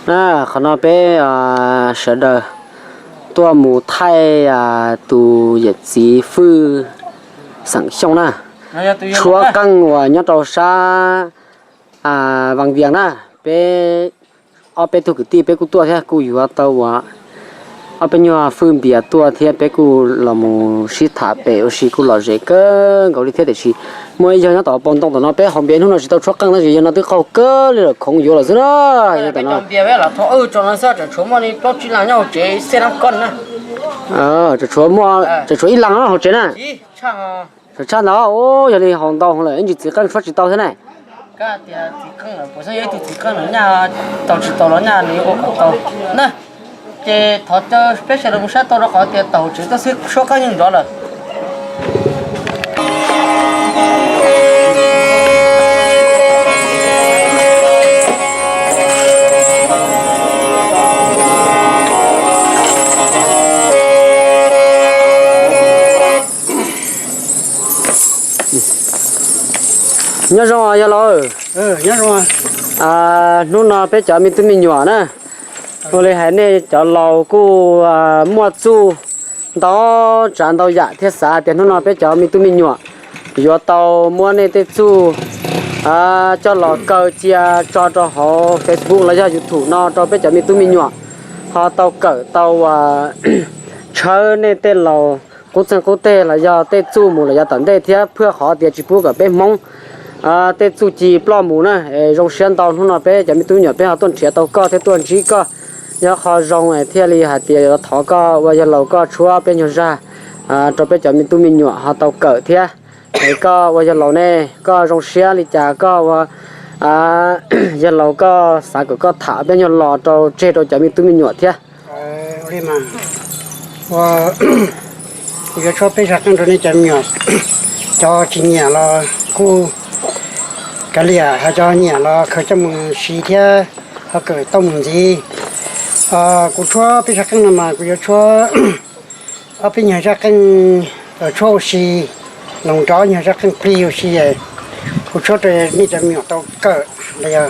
Qhov no peb sawv daws tuaj mus thaij tus yawm txiv Fwj Xeem Xyooj na, tshuab qeej uas nyob rau sab Vaj Vias na. Peb ob peb tug kwv tij peb kuj tuaj thiab, kuj yuav tau uas ob peb nyuag fwj npias tuaj thiab, peb kuj los mus sib tham pem ua si kuj lom zem kawg nkaus li thiab. Tiam sis muaj ib yawg nyob tom pem ntoo tom no, peb haus npias hnub no tsis tau tshuab qeej na, yawg no twb qaug kawg li lawm, khoov yuav lawm xwb na. Yawg tom no, tseem tshuav ib leeg hauv tsev na. Tshaj ntawd, yog li haus ntau lawm ib ntsis txiv qeej tshuab tsis tau thiab na. Ces thov caw peb sawv daws mus saib tau rau qhov tias tom hauv tsev tuaj xwb tshuab qeej yeej nrov lawm. Nyob zoo yawg laus. Hnub no peb cov me tub me nyuam na, ua li hais nej cov laus kuj muaj txuj ntau tsav ntau yam thiab, xav tias hnub no peb cov me tub me nyuam yuav tau muab nej tej txuj coj los kaw cia tso rau hauv Facebook los yog YouTube no rau peb cov me tub me nyuam ho tau kawm tau tshawb nej tej laus qub txeeg qub teg los yog tej txuj mus los yav tom ntej thiab, phwaj qhov tias tsis pub kom peb Hmoob tej txuj ci ploj mus na. Zoo siab ntau hnub no peb cov me tub me nyuam peb ho tuaj nrhiav tau koj thiab tuaj ntsib koj, yog qhov zoo thiaj li hais tias yuav thov koj ua yawg laus koj tshuab peb nyuag zag rau peb cov me tub me nyuam ho tau kawm thiab. Es koj ua yawg laus ne, koj zoo siab li cas koj ua yawg laus koj xav kom koj tham peb nyuag lo rau tseg rau cov me tub me nyuam thiab. Kuv yuav tshuab peb zaj qeej rau nej cov me nyuam, cov tsis nyiam los kuj kav liam, ho cov nyiam los khaws coj mus siv thiab ho kawm tau mus ntxiv. Kuv tshuab peb zaj qeej no mas kuv yuav tshuab ob peb nyuag zaj qeej tshuab ua si, los rau ob nyuag zaj qeej plig ua si. Kuv tshuab rau nej cov me nyuam tau kawm los yog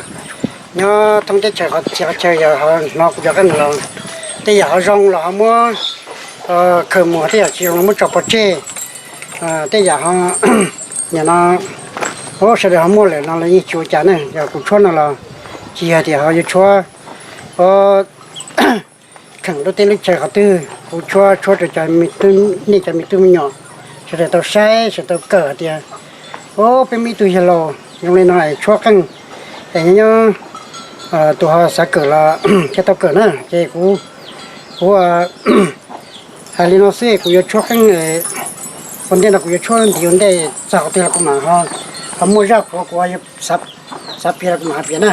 nyob thoob teb chaws qhov txhia qhov chaw yog ho hnov kuv cov qeej los, tej yam ho zoo los ho muab khaws mus, tej yam tsis zoo los muab tso pov tseg. Tej yam ho nim no sawv daws ho muaj lawm no los yeej tsis ua cas ne. Yog kuv tshuab no los tsis yog tias ho yuav tshuab kheem lub teb lub chaw qhov twg, kuv tshuab tshuab rau cov, nej cov me tub me nyuam sawv daws tau saib sawv daws tau kawm hais tias, o, peb muaj ib tug yawg laus zoo li no es tshuab qeej es nyob nyob tus ho xav kawm los thiaj tau kawm na. Ces kuv, kuv hais li no xwb, kuv yuav tshuab qeej ua ntej no kuv yuav tshuab ntiv ua ntej, txog qhov twg los kuv mam ho muaj zaj qhuav kuv xav piav los kuv mam ho piav na.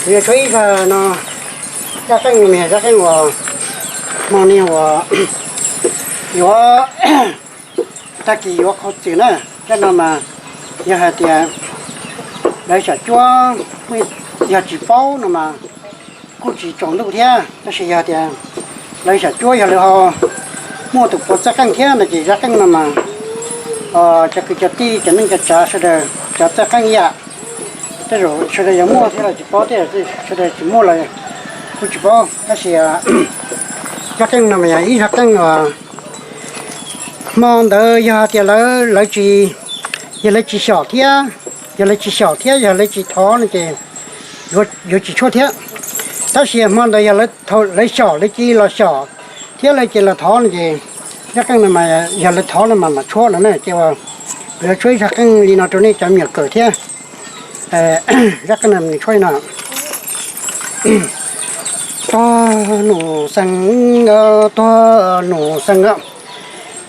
Yog tshuab ib zaj no, zaj qeej no mas yog zaj qeej uas hmo no uas yuav, tag kis yuav qhov txwm na. Zaj no mas yog hais tias lawv xyom cuab, yog tsis paub no mas kuj tsis tsaus ntuj thiab, tab sis yog tias lawv xyom cuab yog lawv ho muaj tus puav txawj qeej thiab no ces zaj qeej no mas cov kwv cov tij cov neej cov tsav sawv daws cov txawj qeej ib yam. Tej zaum sawv daws yuav muaj thiab los tsis paub, tej zaum sawv daws tsis muaj los kuj tsis paub, tab sis zaj qeej no mas yog ib zaj qeej uas hmo ntawd yog tias lawv, lawv tsis, yog lawv tsis xyom thiab, yog lawv tsis xyom thiab yog lawv tsis thov no ces yuav tsis tshuab thiab. Tab sis hmo ntawd yog lawv xyom, lawv cia li los xyom thiab lawv cia li los thov no ces zaj qeej no mas yog lawv thov no mas mam tshuab no na. Ces kuv yuav tshuab ib zaj qeej li no rau nej cov me nyuam kawm thiab. Zaj qeej no nws tshuab li no. Tuag nus xees, tuag nus xees,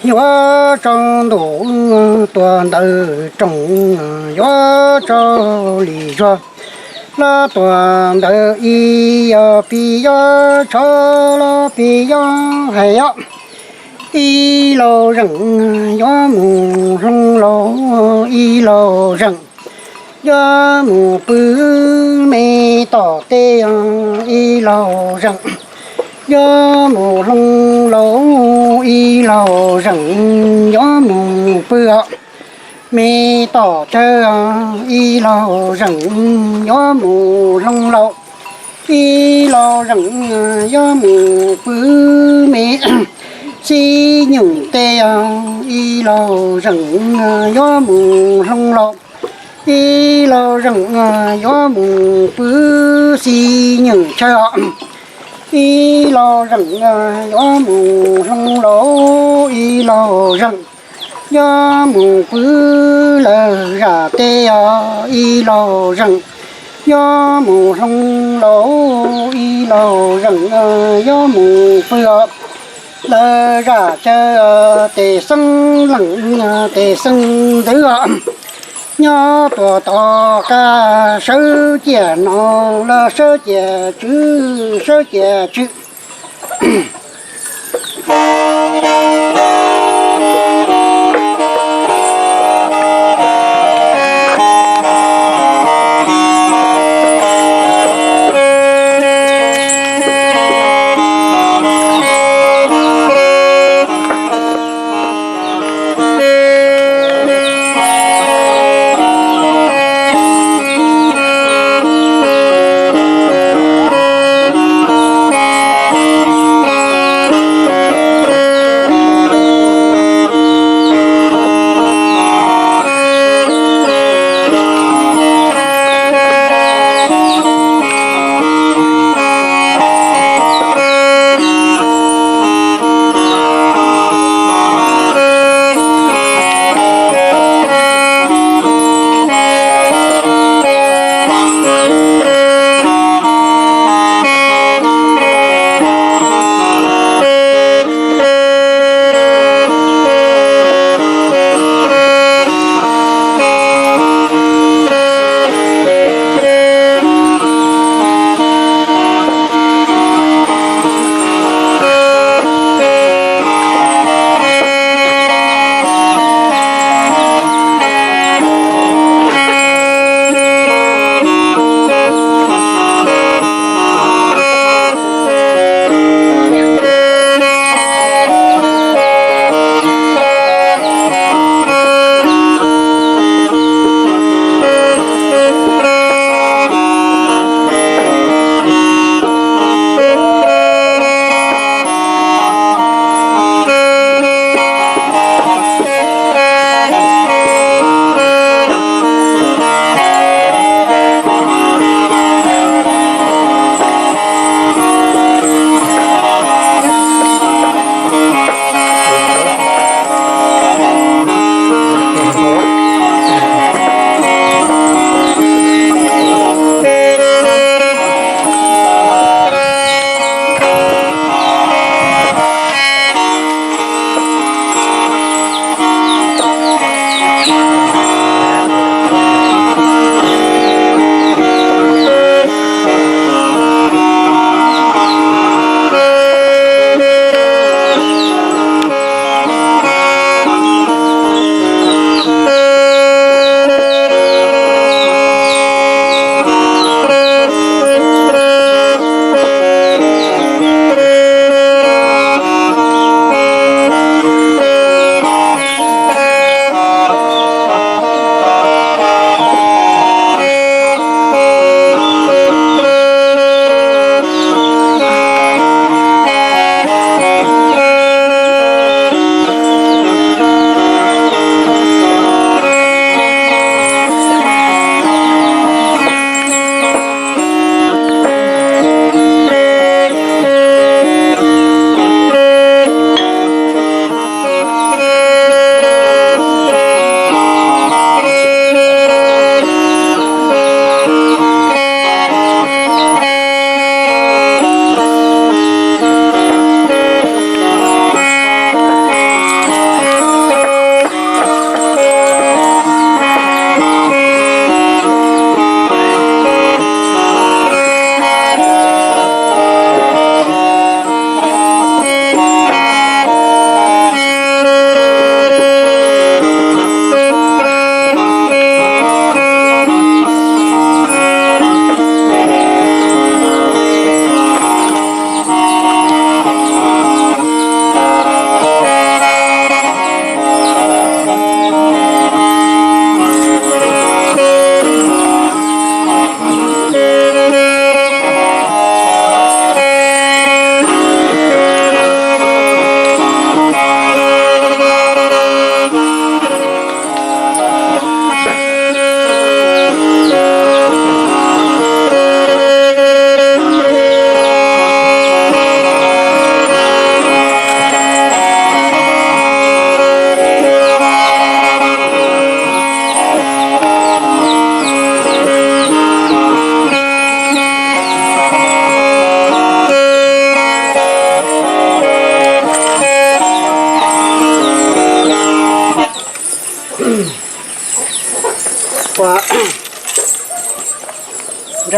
yuav tsau ntuj tua ntawm rooj, yuav tsau lis zuag los tua ntawm ib, yog pib yuav tsau los pib yuav hais os. Ib lauj zeem yuav mus hloov lauj, ib lauj zeem yuav mus pw me tom teb os. Ib lauj zeem yuav mus hloov lauj, ib lauj zeem yuav mus pw os me tom chaw os. Ib lauj zeem yuav mus hloov lauj, ib lauj zeem yuav mus pw me xib nyum teb os. Ib lauj zeem yuav mus hloov lauj, ib lauj zeem yuav mus pw xib nyum chaw os. Ib lauj zeem yuav mus hloov lauj, ib lauj zeem yuav mus pw lawm zam teb os. Ib lauj zeem yuav mus hloov lauj, ib lauj zeem yuav mus pw os lawm zam chaw. Tes xeeb leej, tes xeeb ntxwv os, nyob tuaj tom qab sawv ciaj no los sawv ciaj tswv, sawv ciaj tswv.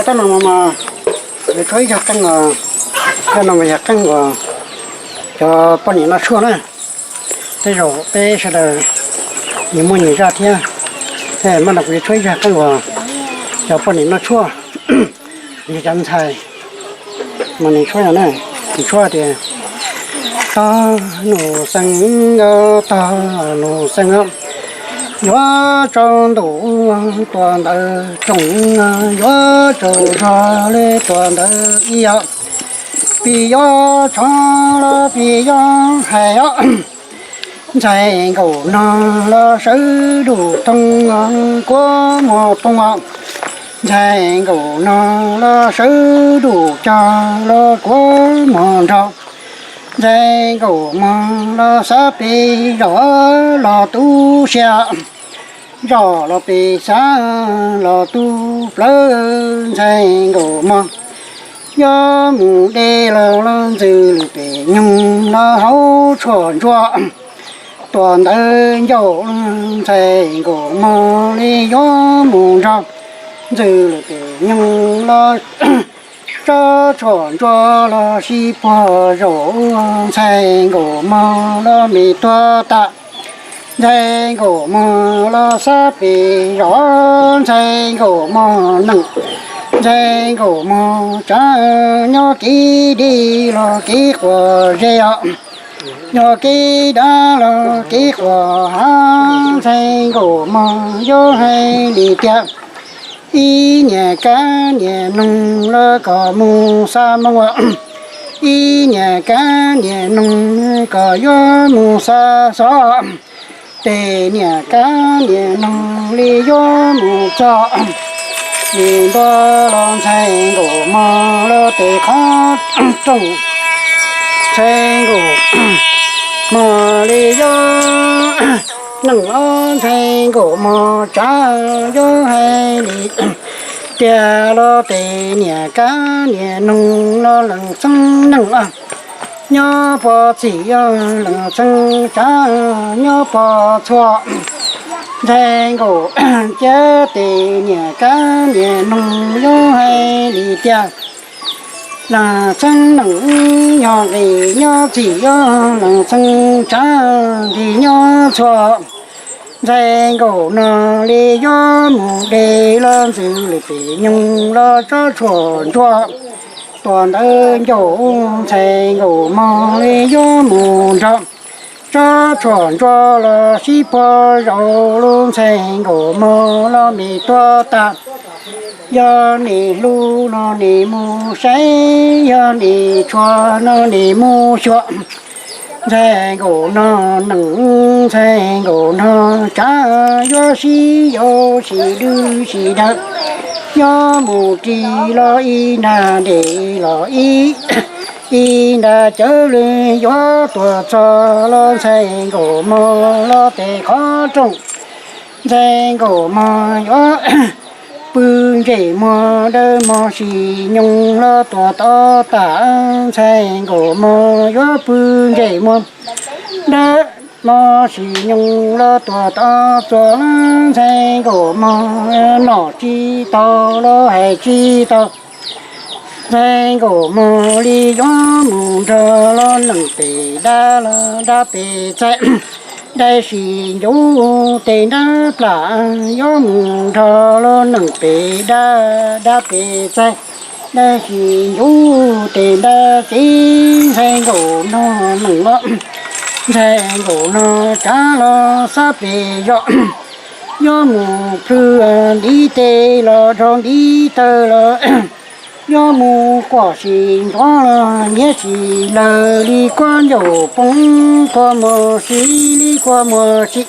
Tsob no mas yuav tshuab ib zag qeej os, zag no mas yog qeej uas cov poj niam noj tshuaj na. Tej zaum peb sawv daws nyias muaj nyias zaj thiab. Mas no kuv yuav tshuab ib zag qeej uas cov poj niam noj tshuaj, yog cov ntxhais mas nws tshuab no na, nws tshuab tias: Tog nus xeev, tog nus xeev, yuav tsaus ntuj tuam ntawv rooj, yuav tsaus zog li tuam ntawv ib os. Pis yuav tshov los pis yuav hais os, ntxhais nkaum no los sawv dum thoob kuab muag poob os. Ntxhais nkaum no los sawv dum cog los kuab muag nrog. Ntxhais nkaum muag los xav pes zos los tu siab, zos los pes xav los tu plawv. Ntxhais nkaum muag yuav mus de los los ntxws lwm pem nyoog los hauv tshuaj ntsuab. Tuam ntawv ncauj, ntxhais nkaum muag li yuav mus nrog, ntxws lwm pem nyoog los tsob tshuaj ntsuab los sib puag zaum. Ntxhais nkaum muag los me tuag tas, ntxhais nkaum muag los xav pes zos. Ntxhais nkaum muag neej, ntxhais nkaum muag tsav, nyob kev deb los kev quas zeb os, nyob kev dab los kev quas hav. Ntxhais nkaum muag yuav hais li tias: Ib niam kab niam noog los kom mus xa moo, ib niam kab niam noog kom yuav mus xa xov, tes niam kab niam noog li yuav mus txog. Li ntua los ntxhais nkaum muag los tes qhov rooj, ntxhais nkaum muag li yuav neej os. Ntxhais nkaum muag tsav yuav hais li tias los tes niam kab niam noog los leej txheeb neej os, nyob pov txhim yog leej txheeb tsav nyob pov txhua. Ntxhais nkaum cia tes niam kab niam noog yuav hais li tias leej txheeb neej nyob nqis nyob txhim yog leej txheeb tsav nqis nyob txhua. Ntxhais nkaum no li yuav mus de los ntxws lwm pem nyoog los tsob tshuaj ntsuab. Tuam ntawv ncauj, ntxhais nkaum muag li yuav mus nrog, tsob tshuaj ntsuab los sib puag zaum lub. Ntxhais nkaum muag los me tuag tas, yog nim hlub no nim mus saib, yog nim tshua no nim mus xyuas. Ntxhais nkaum no neej, ntxhais nkaum no tsav, yuav sib yuav sib dwb sib dawm, yuav mus ris los ib nrag dej los ib, ib nrag cawv lwj yuav tuaj txog los ntxhais nkaum muag los tes qhov rooj. Ntxhais nkaum muag yuav pw ntsej muag dawb mog sim nyoog los tuaj tod tas. Ntxhais nkaum muag yuav pw ntsej muag dawb mog sim nyoog los tuaj tod txog. Ntxhais nkaum muag noj tsis tau los hais tsis tau. Ntxhais nkaum muag li yuav mus nrog los neej pem dab los dab pem txaij, dab sim ncuv tes dab plam. Yuav mus nrog los neej pem dab, dab pem txaij, dab sim ncuv tes dab txiv. Ntxhais nkaum no neej los, ntxhais nkaum no tsav los xab pes zos. Yuav mus plhws ntiv tes los rau ntiv taw los, yuav mus quaj sim ntxov los nyiav sim lawm li kuab ncauj poob, kuab muag si li kuab muag si.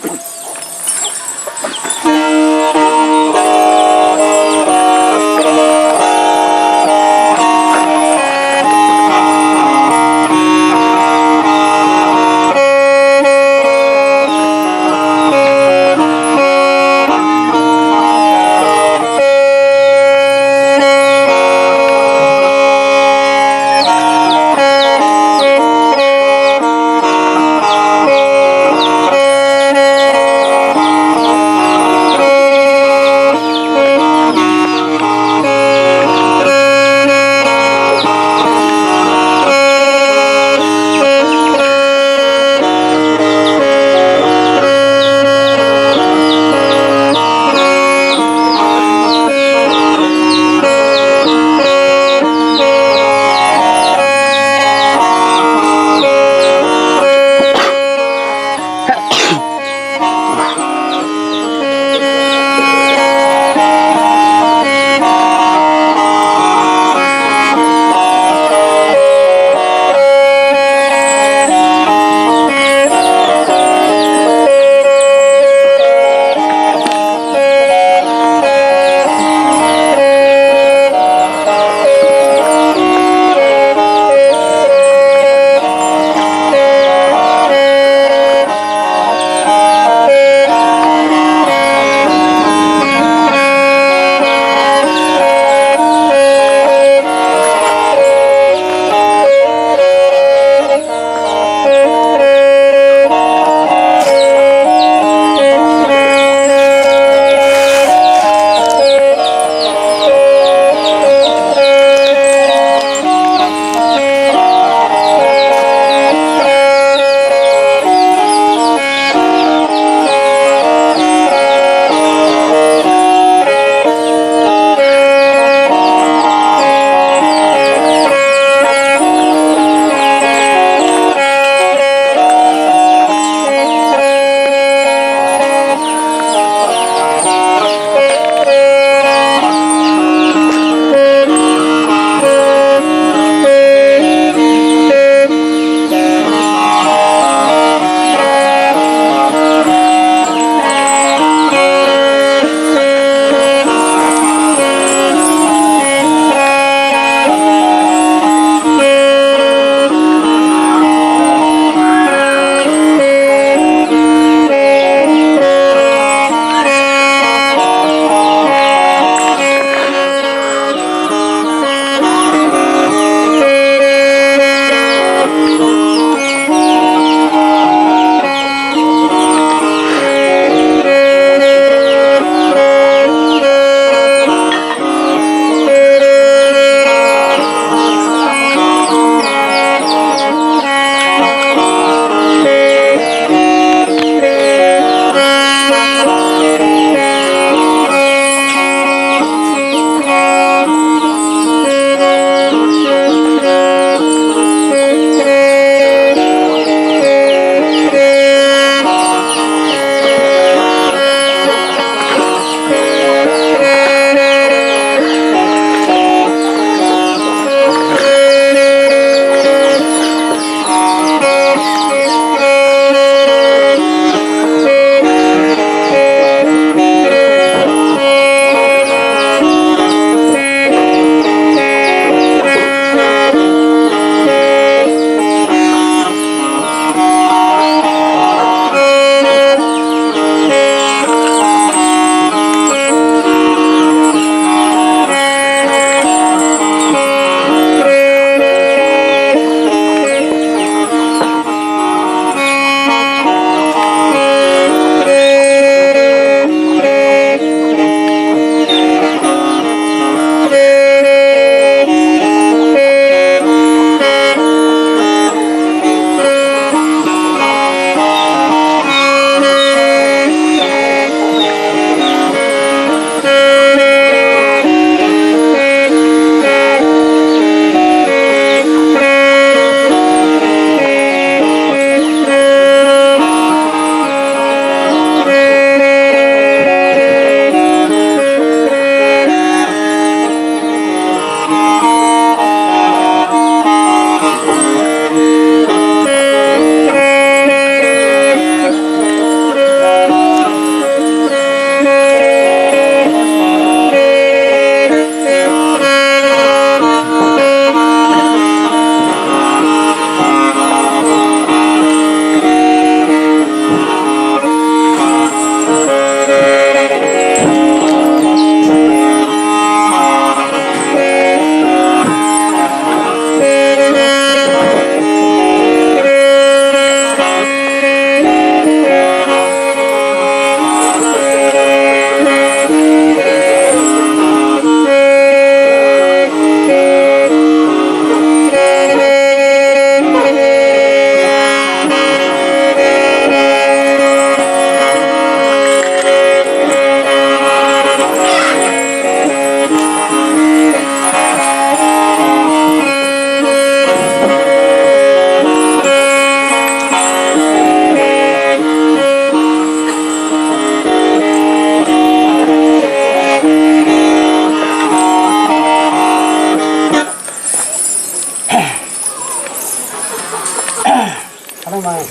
Qhov no mas,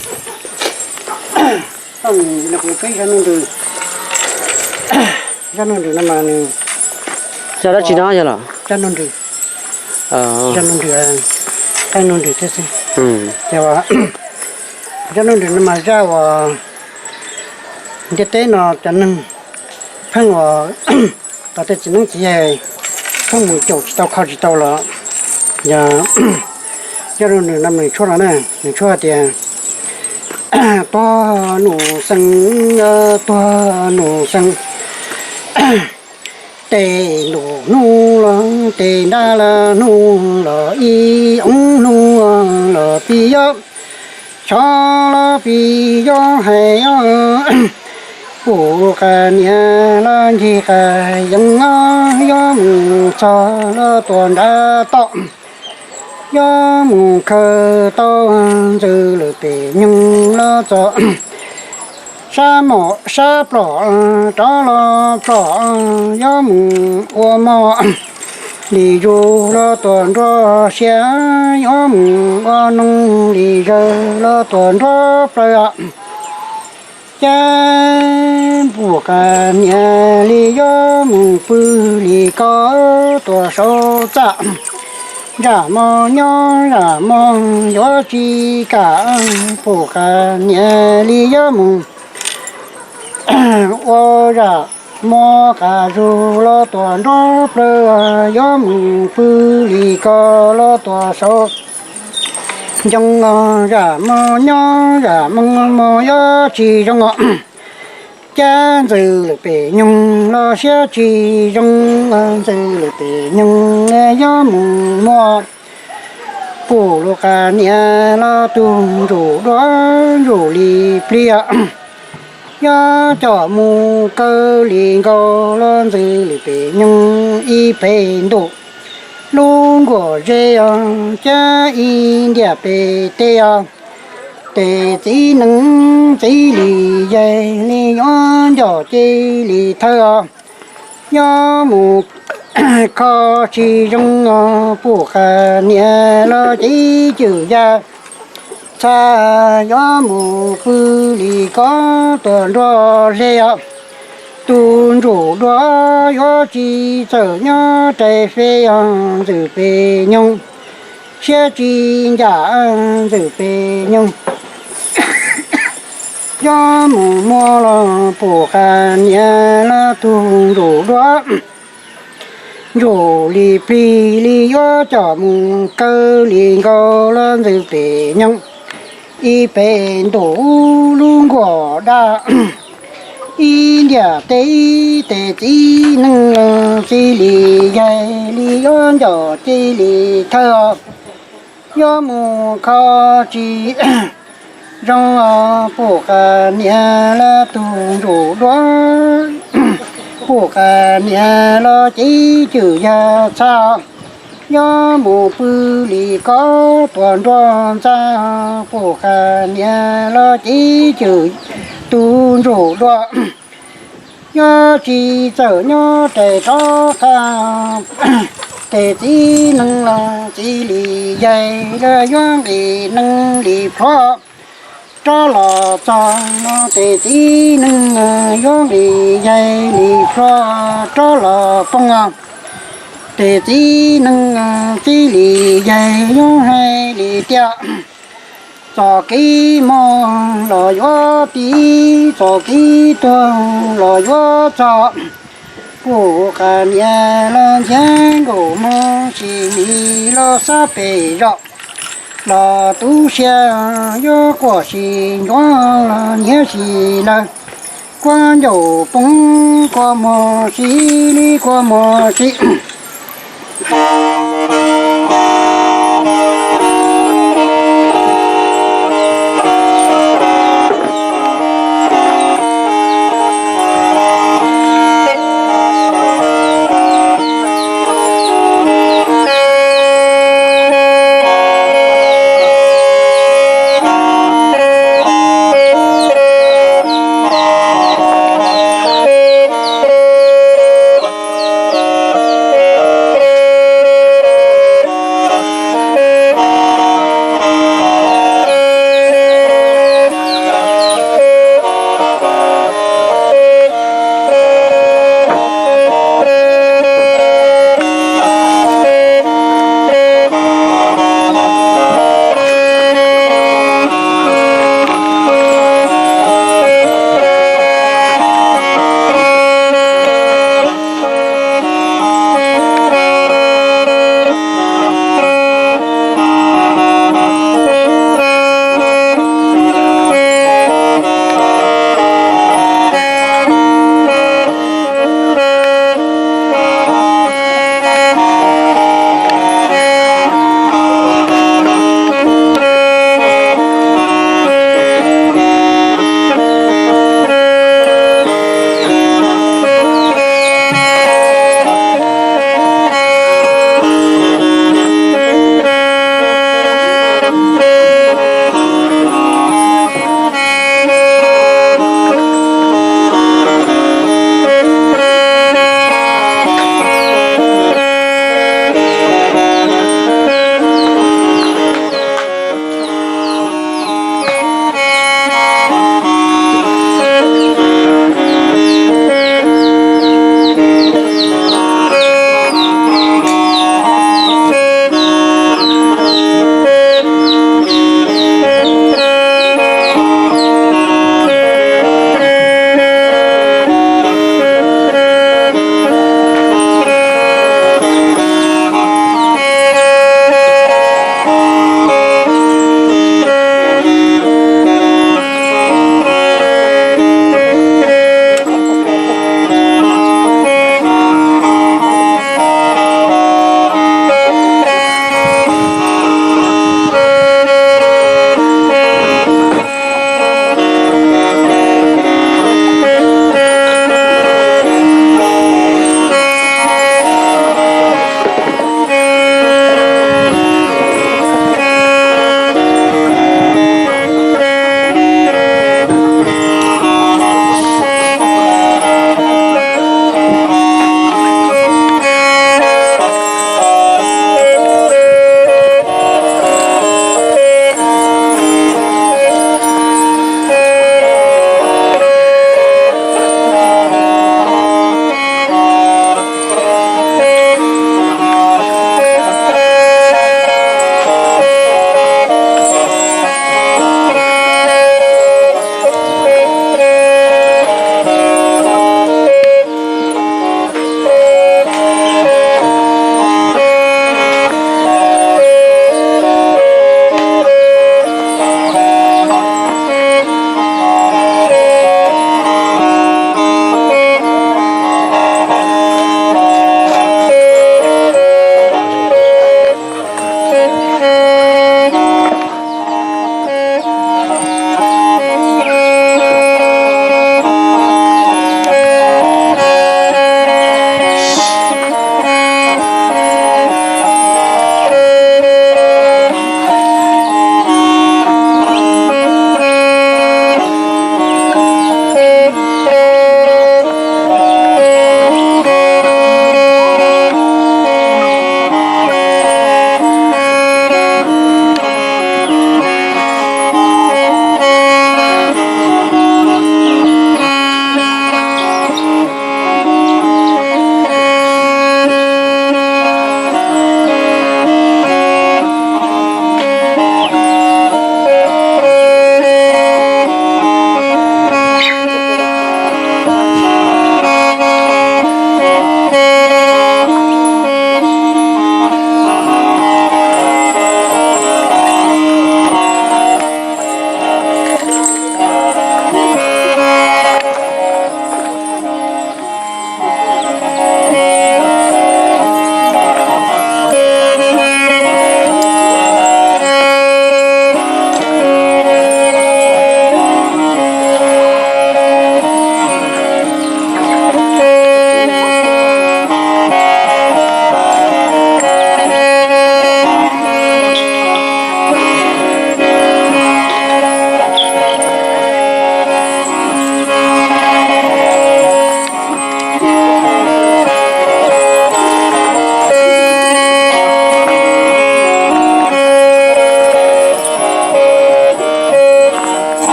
no kuv peb zaj nuj nrws, zaj nuj nrws no mas nws, zaj dab tsi no yog los? Zaj nuj nrws, zaj nuj nrws, zaj nuj nrws thiab xwb. Ces zaj nuj nrws no mas zaj uas ntiaj teb no cov neeg pheej uas, tom tej txiv neeb txiv yaig pheej mus caum tsis tau kho tsis tau los, yog, zaj nuj nrws no nws tshuab no na, nws tshuab hais tias tuag nus xees, tuag nus xees, tes ntuj hnub los tes nrab los hnub los ib oob hnub los pib yob, xyov los pib yob hais yob, pum qas niam los ncig qas yees os, yob mus txog los tuam nrad toj, yob mus khaws tau ntxwg lwm pem nyoog los txog sab mom sab plom, rov los plom, yob mus ua mov li zuj los tuam nruab siab, yob mus ua noog li zawg los tuam nruab plawv. Ces pum qas niam li yob mus pw li ko tuam saud txaj, zam mos nyob zam mos yuav tsis kam, pum qas niam li yob mus ua zam mos qas zug los tuam nruab plawv, yob mus pw li ko los tuam saud ncoo, zam mos nyob zam mos yuav tsis zoo os. Ces ntxwg lwm pem nyoog los siab tsis zoo, ntxwg lwm pem nyoog yob mus muaj, pum lus qas niam los tug ntsuj duav ntsuj li pliag, yob coj mus kaw li nkaus los ntxwg lwm pem nyoog ib pem ntuj, lub nkuaj ze os, ces ib ntiaj pem teb os, tes txiv neeb txiv li yaig li yuav ncoj cia li thawj os. Yob mus kho tsis zoo os, pum qas niam los ces cwm ya txhaj, yob mus pw li ko tuam nruab hle os. Tus ntsuj duav yuav tsis txawm nyob rais fej os, ntxwg pem nyoog siab tsis ncaj, ntxwg pem nyoog yob mus muaj los pum qas niam los tug ntsuj duav ntsuj li plig li yuav coj mus kaw li nkaus los ntxwg pem nyoog ib pem ntuj, lub nkuaj daj ib ntiaj teb, tes txiv neeb los txiv li yaig li yuav ncoj cia li thawj os. Yob mus kho tsis zoo os, pum qas niam los tug ntsuj duav, pum qas niam los ces cwm ya txhaj, yob mus pw li ko tuam nruab ntxaj, pum qas niam los ces cwm tus ntsuj duav yuav tsis txawm nyob rais rov qab, tes txiv neeb los txiv li yaig los yuav nqis neeb li plhuav rov los txog no, tes txiv neeb yuav nqis yaig li plhuav rov los poob os. Tes txiv neeb txiv li yaig yuav hais li tias, txoj kev mob los yuav tiv, txoj kev tuag los yuav txog, pum qas niam los ntxhiab nkaus mog, sis mis los xab pem zos los tu siab, yuav quaj sis ncuav los nyiav sis lawg, kuab ncaus poob kuab mog sis li kuab mog sis.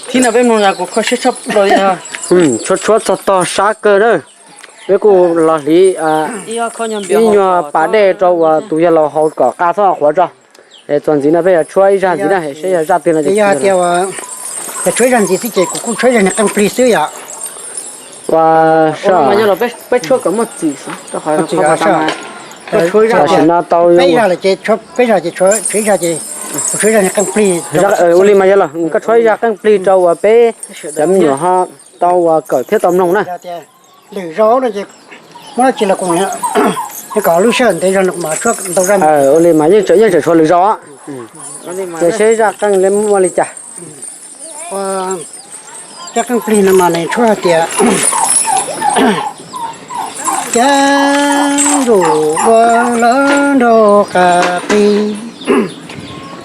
Thib no peb mloog yog kuv kho siab tshaj plaws. Tshuab tshuab txog tog sab kawg na. Peb kuj los hliv ib nyuag pas dej rau uas tus yawg laus haus kom qa txhob qhuav tso. Es txuas ntxiv no peb yog tshuab ib zaj ntxiv na, seb yog zaj twg no ces yog tias uas yog tshuab ib zaj ntxiv xwb ces kuv kuj tshuab ib zaj niag qeej plig xwb yom. Ua peb tshuab kom muaj txim. Tam sim no tau peb zaj lawm ces tshuab peb zaj ces tshuab ib zaj ces kuv tshuab ib zaj niag qeej plig. Ua li mas yog los koj tshuab ib zaj qeej plig rau uas peb cov me nyuam ho tau uas kawm thiab tau mloog na. Lwm zaus no ces muab dab tsi los kuv kom lub sij hawm ntev zog no kuv mam tshuab ntau zaj. Ua li mas yeej tseem, yeej tseem tshuav lwm zaus. Ces seb zaj qeej li muaj li cas. Zaj qeej plig no mas nws tshuab hais tias cab ntsuj dua lawm nraug qas plig,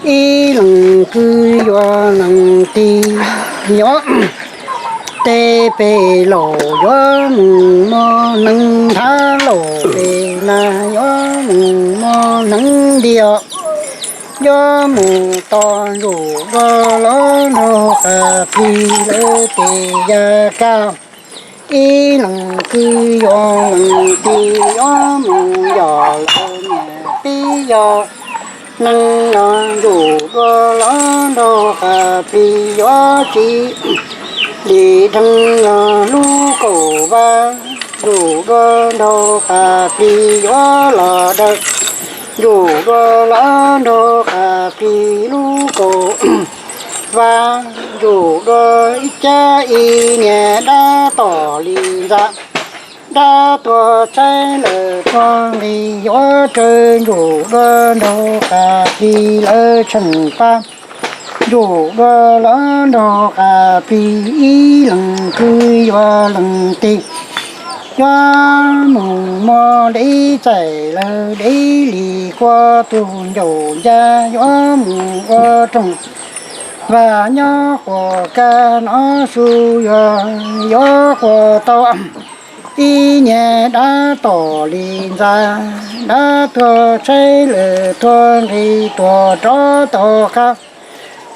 ib leeg kwv yuav leeg tig, yuav tej pem laus yuav mus mos hneev, nthab laus pem na yuav mus mos hneev ntiag, yuav mus tos ntsuj dua lawm nraug qas plig lawv tes ya kab. Ib leeg kwv yuav leeg tig, yuav mus yos lawm niam tij yog neeg, ntsuj dua lawm nraug qas plig yuav tsis li dheev, lub kaum vaj ntsuj dua nraug qas plig yuav los daws, ntsuj dua lawm nraug qas plig lub kaum vaj, ntsuj dua ib cab ib niag dab tom li ntxa, dab tuag tshaib lawm tuag nqis yuav raws, ntsuj dua nraug qas plig lawv tseem pab, ntsuj dua lawm nraug qas plig ib leeg kwv yuav leeg tig, yuav mus mos deb txais lawv deb li kua tus ncaus ncaj, yuav mus ua rooj vaj nyob quas kaj nov su yuav, yuav quas tau ib niag dab tom li ntxa, dab tuag tshaib lawm tuag nqis tuag rov tau qab,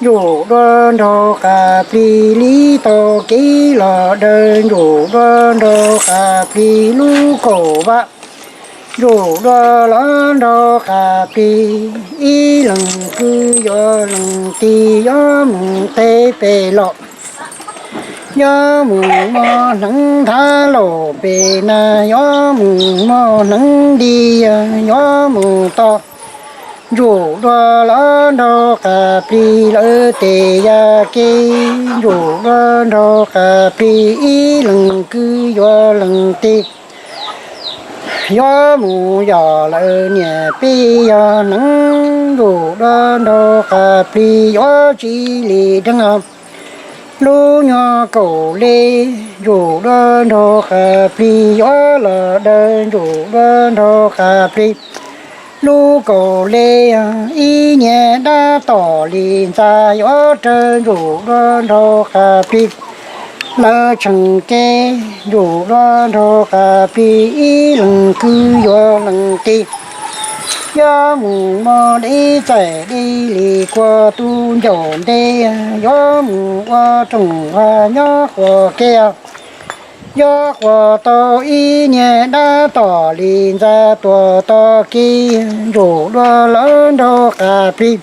ntsuj dua nraug qas plig li tau kev los daws, ntsuj dua nraug qas plig lub kaum vaj, ntsuj dua lawm nraug qas plig ib leeg kwv yuav leeg tig, yuav mus tej pem laus yuav mus mos hneev, nthab laus pem na yuav mus mos hneev ntiag, yuav mus tos ntsuj dua lawm nraug qas plig lawv tes ya ke, ntsuj dua nraug qas plig ib leeg kwv yuav leeg tig, yuav mus yos lawm niam tij yog neeg, ntsuj dua nraug qas plig yuav tsis li dheev, lub nyuag kaum li, ntsuj dua nraug qas plig yuav los daws, ntsuj dua nraug qas plig lub kaum li, ib niag dab tom li ntxa yuav raws, ntsuj dua nraug qas plig lawv tseem ke, ntsuj dua nraug qas plig ib leeg kwv yuav leeg tig, yuav mus mos deb txais deb li kua tus ncaus ntej, yuav mus ua rooj vaj nyob quas kaj, yuav quas tau ib niag dab tom li ntxa tuag tau kev, ntsuj dua lawm nraug qas plig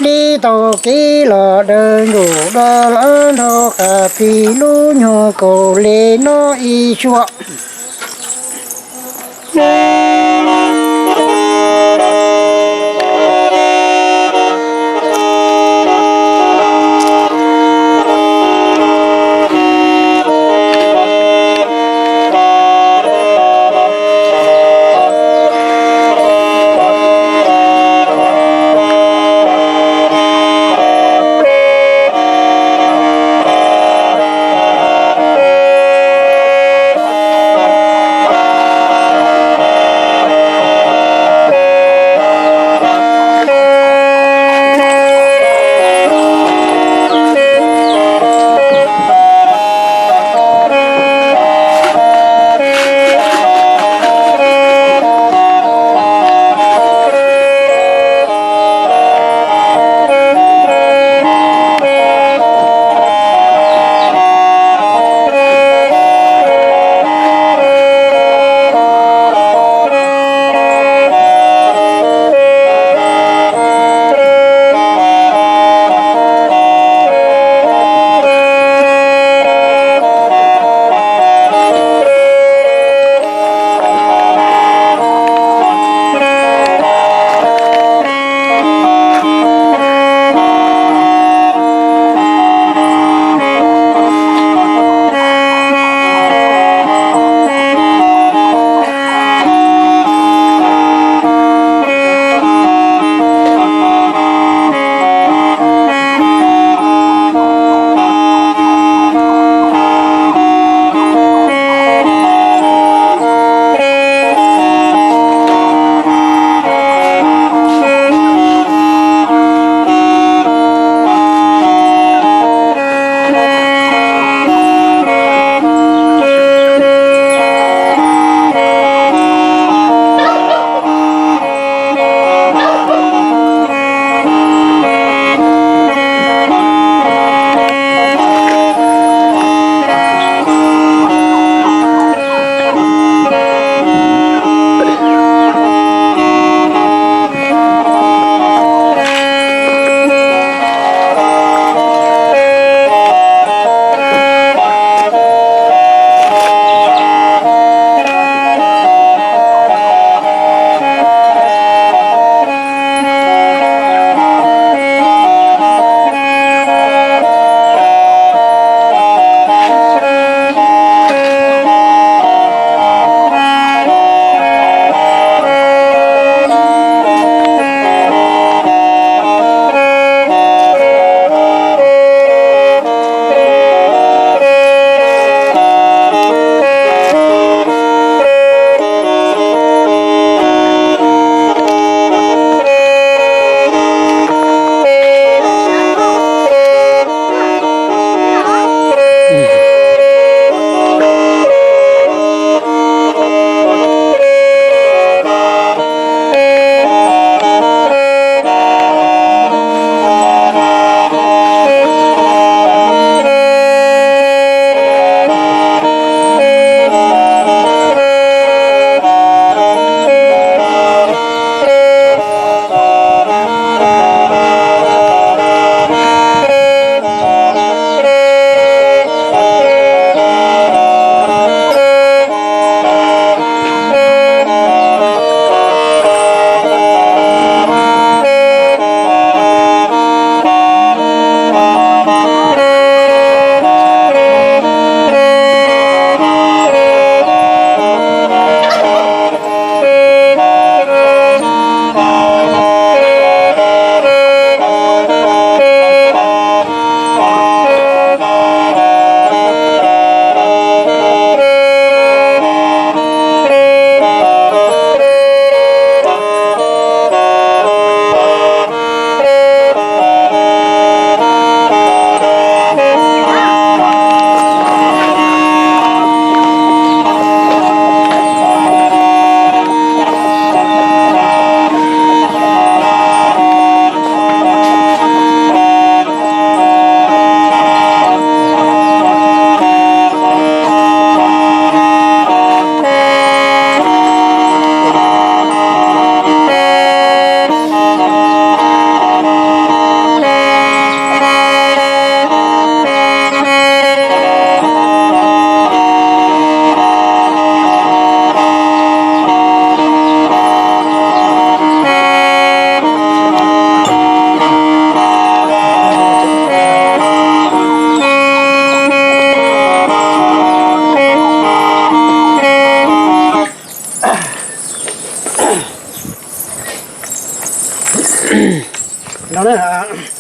li tau kev los daws, ntsuj dua lawm nraug qas plig lub nyuag kaum li no ib suab.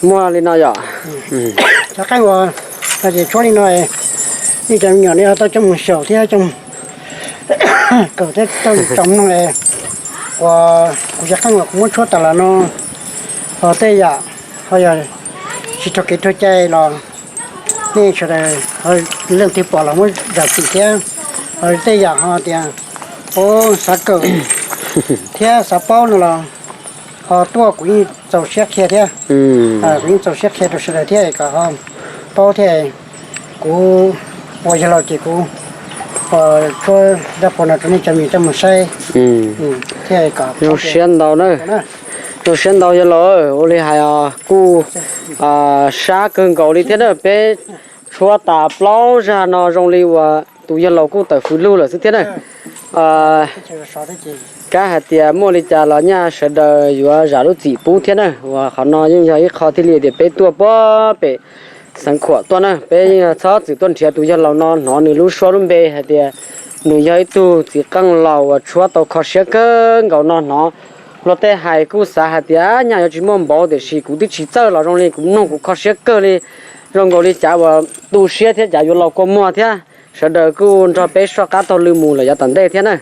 Muaj li no yom. Cov qeej uas, ces tshuab li no, nej cov me nyuam nej tau coj mus xyaum thiab coj mus kawm thiab tau tso mloog es, uas kuv cov qeej uas kuv muab tshuab tas los no, ho tej yam ho yog tsis raug kev raug cai los nej sawv daws leej twg pom los muab zam txim thiab. Ho tej yam ho tias, o, xav kawm thiab xav paub no los ho tuaj kuv yeej txaus siab qhia thiab. Kuv yeej txaus siab qhia rau sawv daws thiab kom ho paub thiab. Kuv ua yawg laus ces kuv tshuab zaj phuam no rau nej cov me nyuam coj mus saib thiab kom zoo siab ntau na. Zoo siab ntau yawg laus, ua li hais kuj sab kawg nkaus li thiab na. Peb tshuab tas plaub zaj no zoo li uas tus yawg laus kuj tawm fws lug lawm xwb thiab na. Kab hais tias muaj li cas los nyaj sawv daws yuav zam lub txim pub thiab na. Uas qhov no yeej yog ib qho thiaj li tias peb tuaj puag pem Xeev Khuam tuaj na, peb yeej txhob txwm tuaj nrhiav tus yawg laus no hnov nws lub suab lub npe hais tias nws yog ib tug txiv qeej laus uas tshuab tau kho siab kawg nkaus no hnov luag tej hais kuj xav hais tias nyaj yuav tsis muaj npaum tiam sis kuv twb tsis txawj los zoo li kuv mloog kuv kho siab kawg li. Zoo nkaus li cav uas tu siab thiab cav yuav laus kua muag thiab. Sawv daws kuj nrog peb soj qab taug lw mus lawm yav tom ntej thiab na.